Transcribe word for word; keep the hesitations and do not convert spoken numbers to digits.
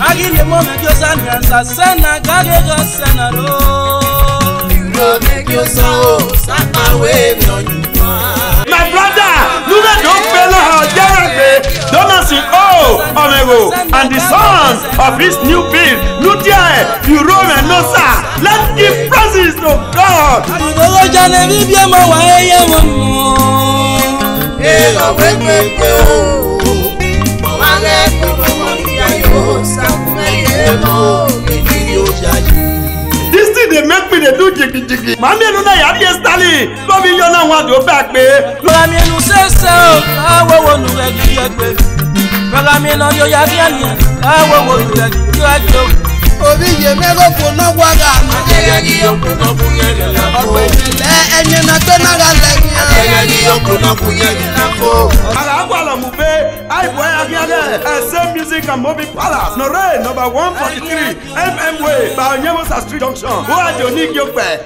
A ghi rhie emọ mwẹ gie Osa nian, sasẹ na gha ghe gha sẹ na ro. Iro mwẹ gie Osa o, sakpa wẹ ne ọ yu. My brother, look at those fellow, how they are. Donaldson, oh, Omego, and the song of his new piece, Nutia, you roll and no sir. Let's give praises to God. Ìdòwò jẹlẹ bí bí ọmọ wa ẹ yẹ wọn mọ. Ẹ lọ wẹ pẹpẹ o. Ọmọ rẹ kò mọ wọn fi ayọ sàkúrẹ yẹ mọ. Èyí yóò ṣàyè. This thing dey make me dey do jigijigi. Màá mi ẹnu náà yà á di Stalin. Kó mi yọ náà wọn àdó bá pé. Lọ́la mi ẹnu sẹ́sẹ́ o, káwọ́ wo nu rẹ̀ kí ẹ gbé. Lọ́la mi ẹnu yóò yá kí ẹ ní, káwọ́ wo nu rẹ̀ kí ẹ gbé o. Orí yèmí ẹ̀rọ kò náà wá rà. Adéyẹ̀dí yóò kú náà kú yẹn lè la kó. Ọ̀pọ̀ ìṣẹ̀lẹ̀ ẹni náà gbé náà rà lẹ́yìn. Adéyẹ̀dí yóò kú náà kú yẹn lè la kó. Àlàáfíà lọ mú pé àìbọ̀ ẹ̀ akínyàgẹ̀ ẹ̀ ṣe music and movie palace. Nọ̀rẹ́ number one forty three M M Way by Onyemosa Street Junction. Wọ́n á jẹ́ onígi ọgbẹ́.